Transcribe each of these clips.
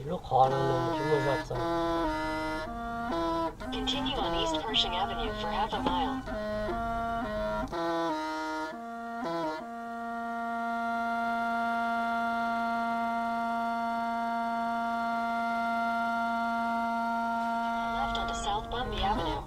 Lub qhov no nws tsis muaj zog txog. Continue on East Pershing Avenue for half a mile. Left onto South Bumby Avenue.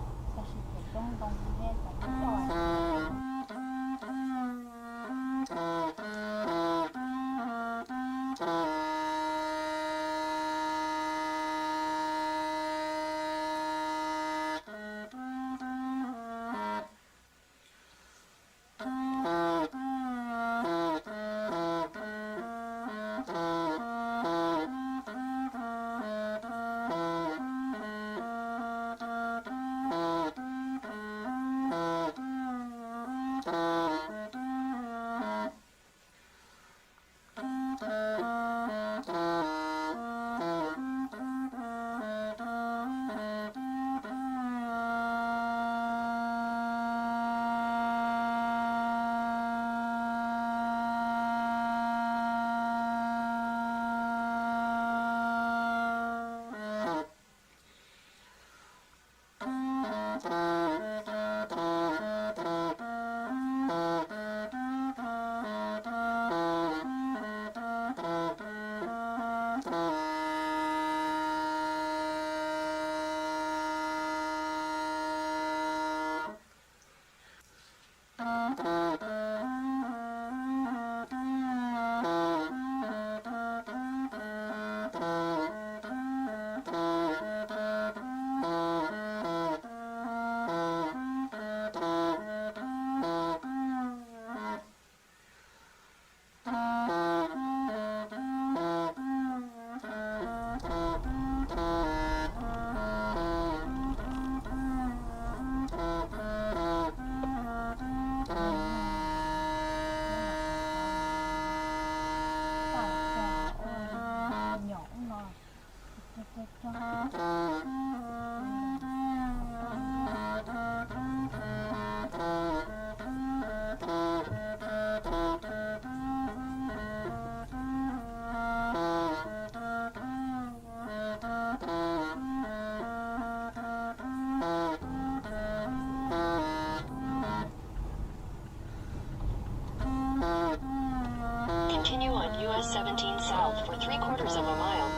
Continue on U S seventeen South for three quarters of a mile.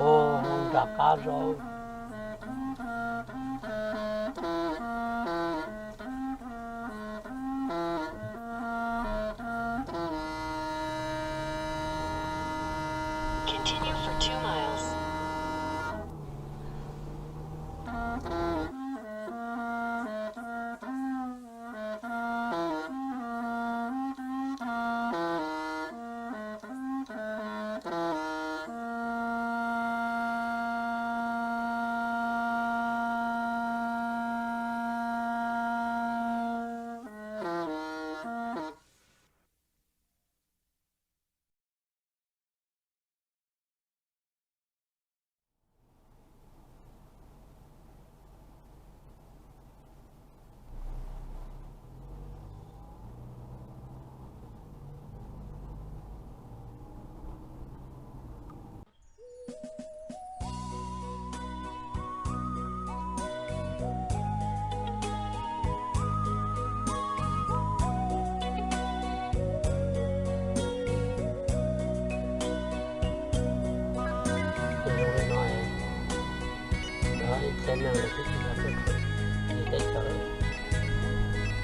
Ua nram qab zos. Continue for two miles. Zoo li no, ib txhia neeg lawv twb tsis xav tuaj khwv, yus teb chaws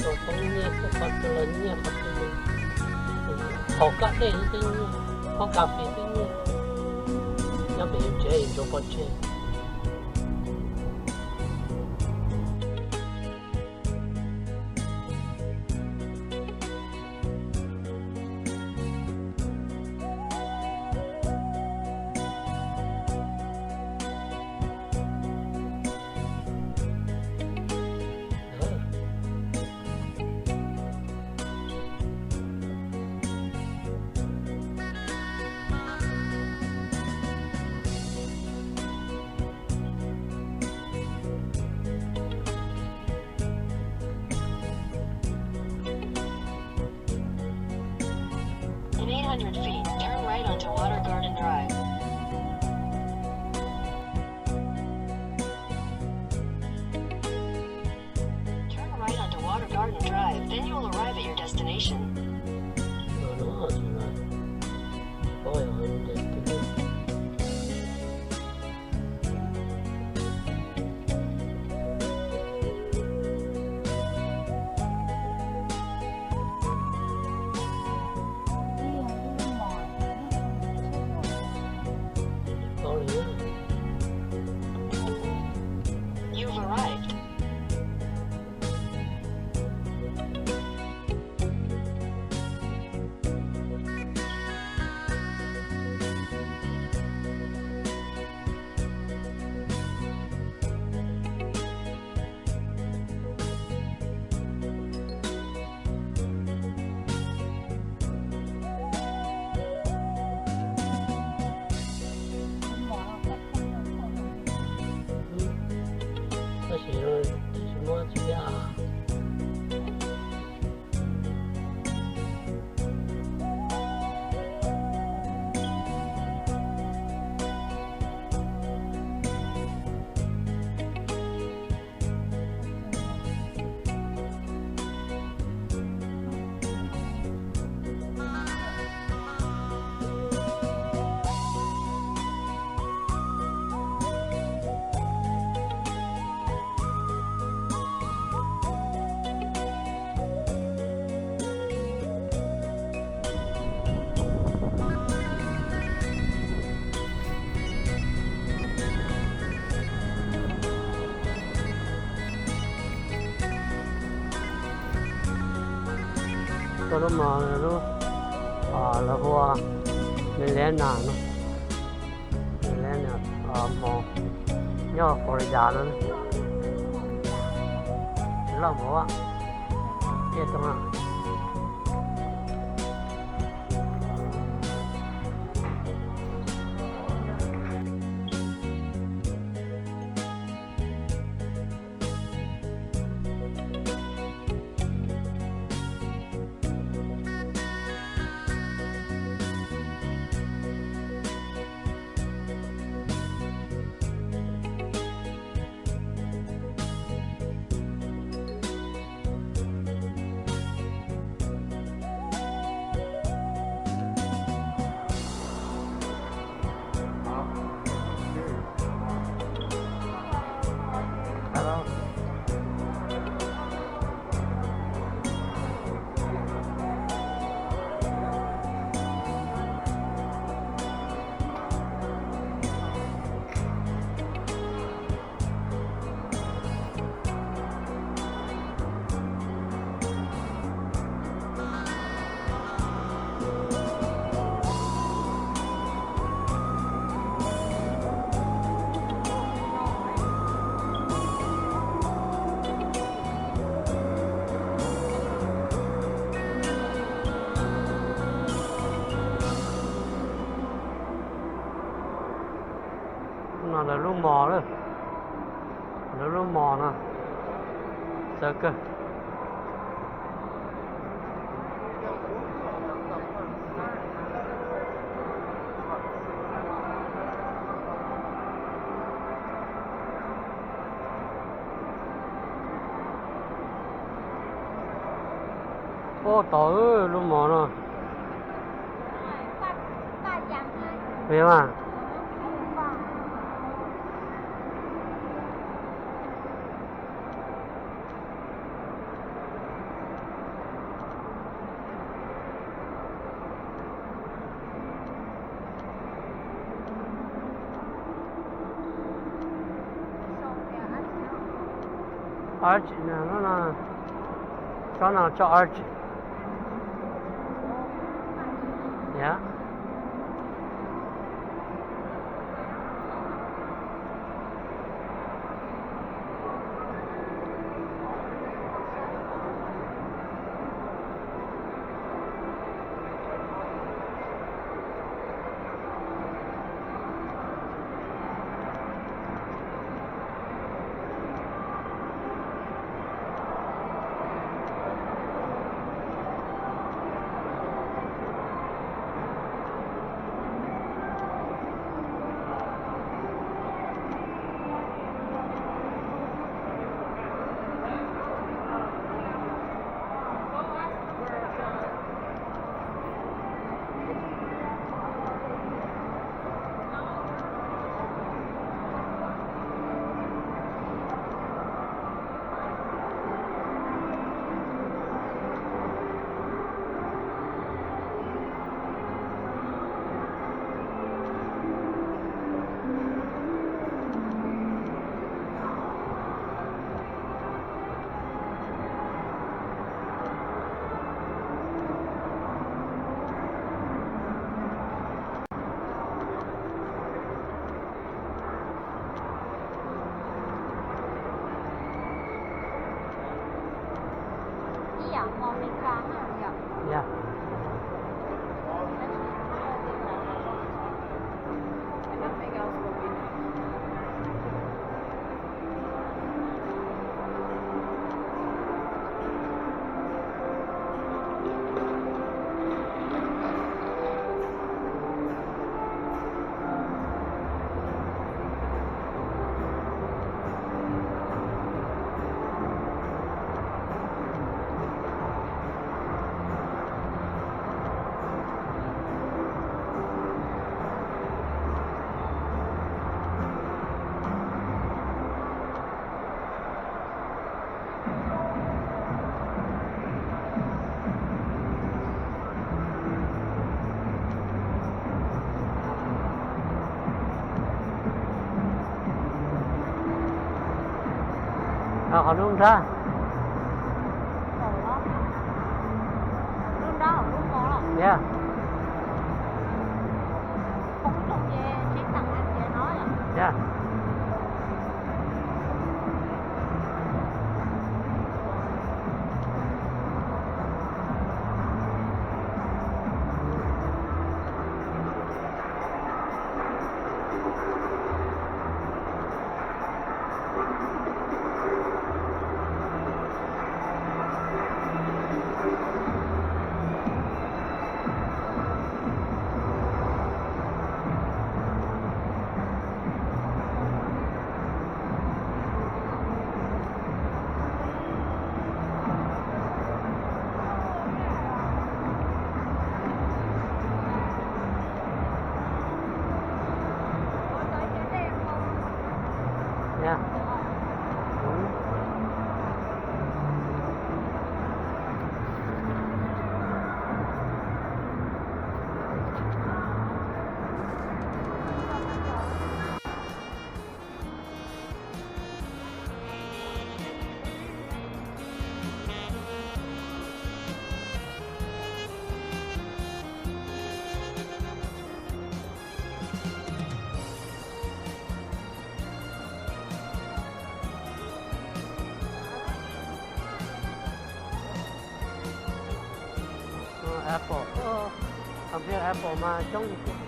tau toob nyiaj, tuaj qhov twg los nyiaj, qhov twg los, haus kab dej twb nyiaj, haus kas fes twb nyiaj, nyob pem yus tsev yus ntsuag pov tseg. feet. Turn right onto Water Garden Drive. Turn right onto Water Garden Drive, then you will arrive at your destination. You've arrived. Tab sis tsis muaj tsis yog. Koj lub mos lub, lawv hu ua Millennium no. Millennium mos nyob Florida no. Loj npaum, tiaj too na. No lawv lub mos lawm, lawv lub mos no txawv kawg. Ua tod lub mos no. Ua mas. Arch no, no, no. Tsob no tsob arch. Yeah. Qhov lub nrab. Yeah. Yeah. Apple, thaum pib Apple mas coob li tiag.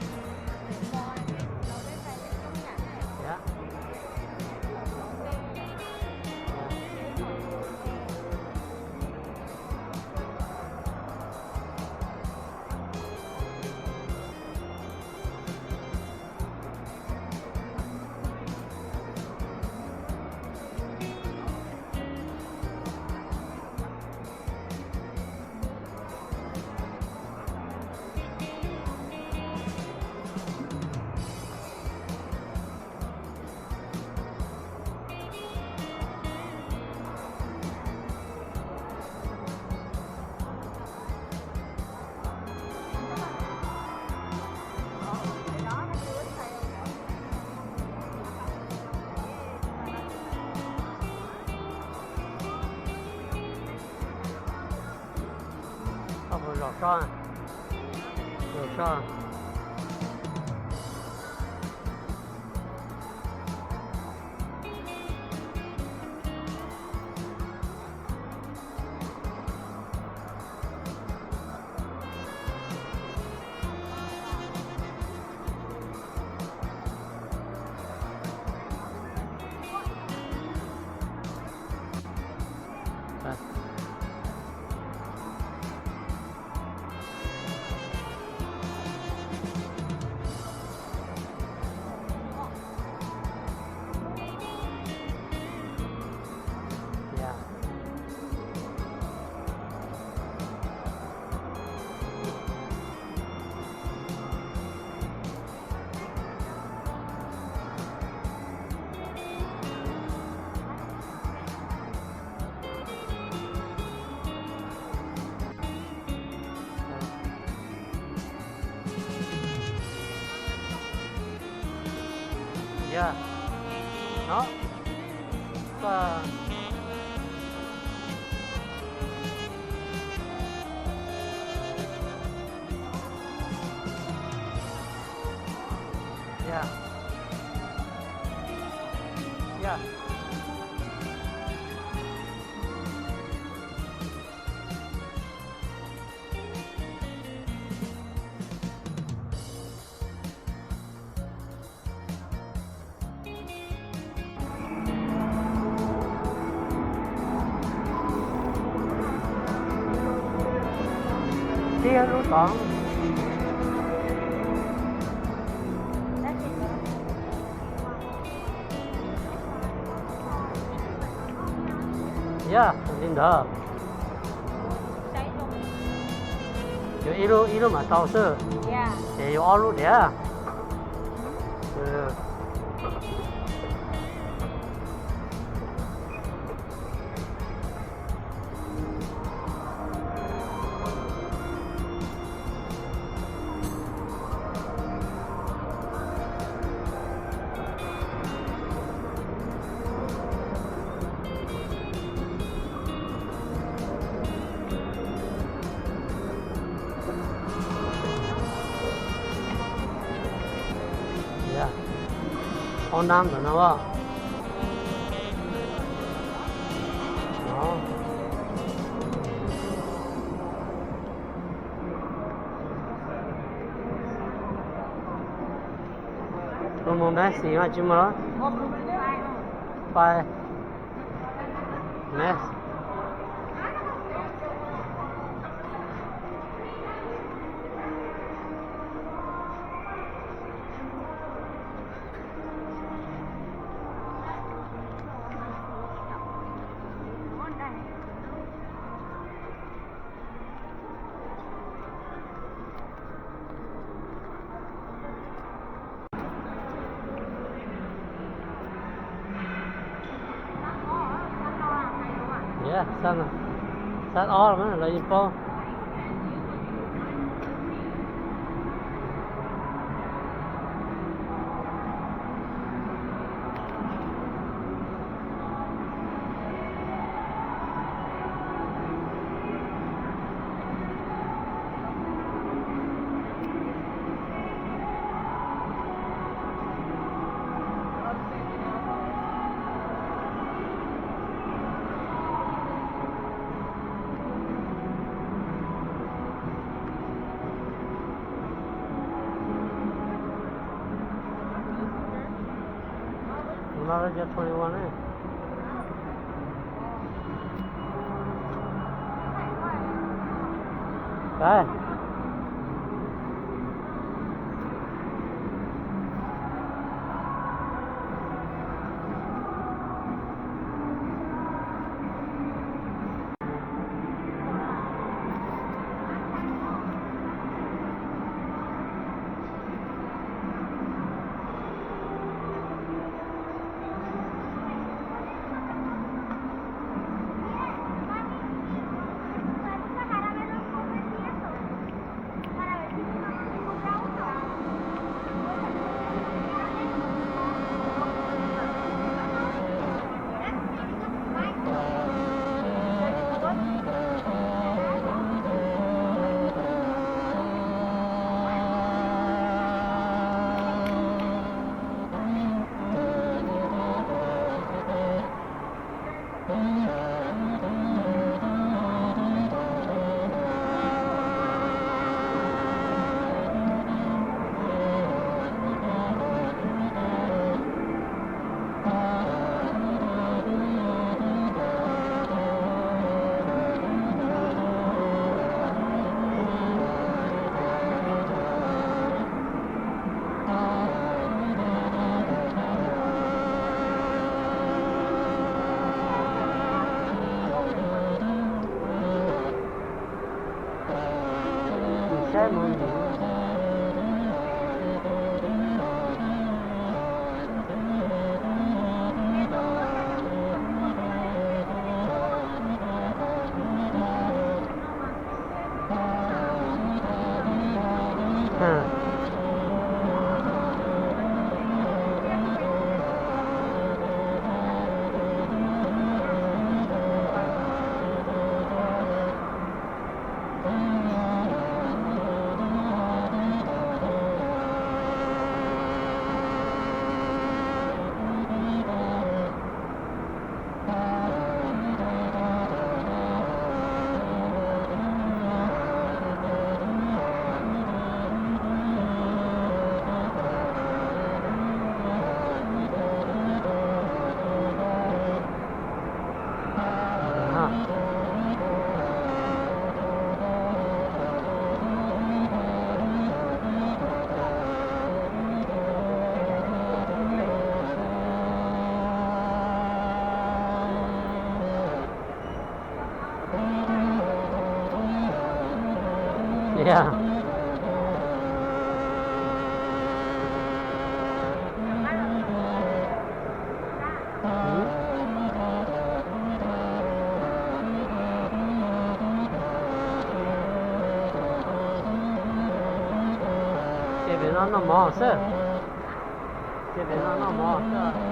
Koj puas zaum so? Zaum so. Yeah. No. Koj. Yeah. Yeah. Tib lub tod. Yog li ntawd. Yuav ib lub, ib lub mam tau xwb. Ces yuav ob lub diam. Hoob nab ntawm no as. Mus dab xis mas tsis muaj los? Pais. Sab ob los mas lawv yeej paub. Tus no lawv cov twenty one ne. Ces pem no noj mov xwb. Ces pem no noj mov xwb.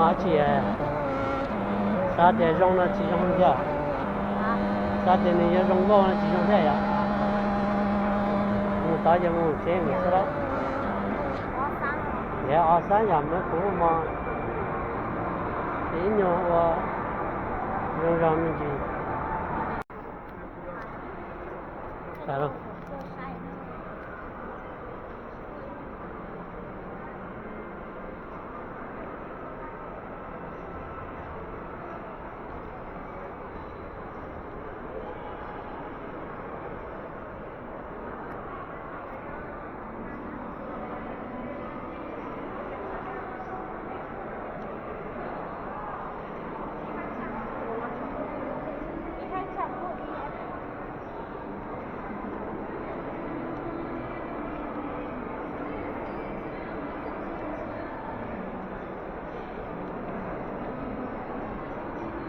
Tsis xav tias zoo no tsis zoo thiab. Xav tias nws yuav zoo nkauj no tsis zoo thiab yom. Mus tod ces mus tsev mus xwb lawm. Tias o xab yam no kuv mos ces ib nyuag ua zoo zoo me ntsis.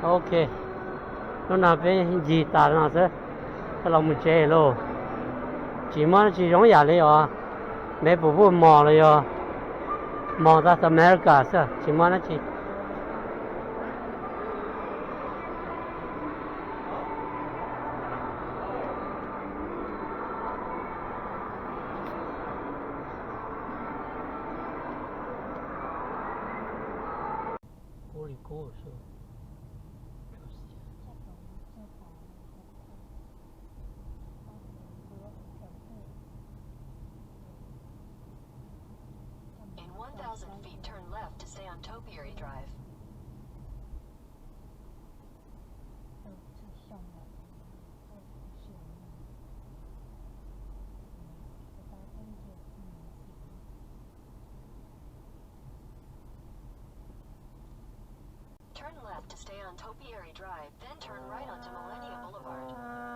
Ok, hnub no peb ncig tas no xwb, los mus tsev lauj. Tsis muaj tsis zoo yam li os, npeb puas puj mos los yog mos tag America xwb, tsis muaj dab tsi. Kub li kub xwb. In one thousand feet, turn left to stay on Topiary Drive. Turn left to stay on Topiary Drive, then turn right onto Millennium Boulevard.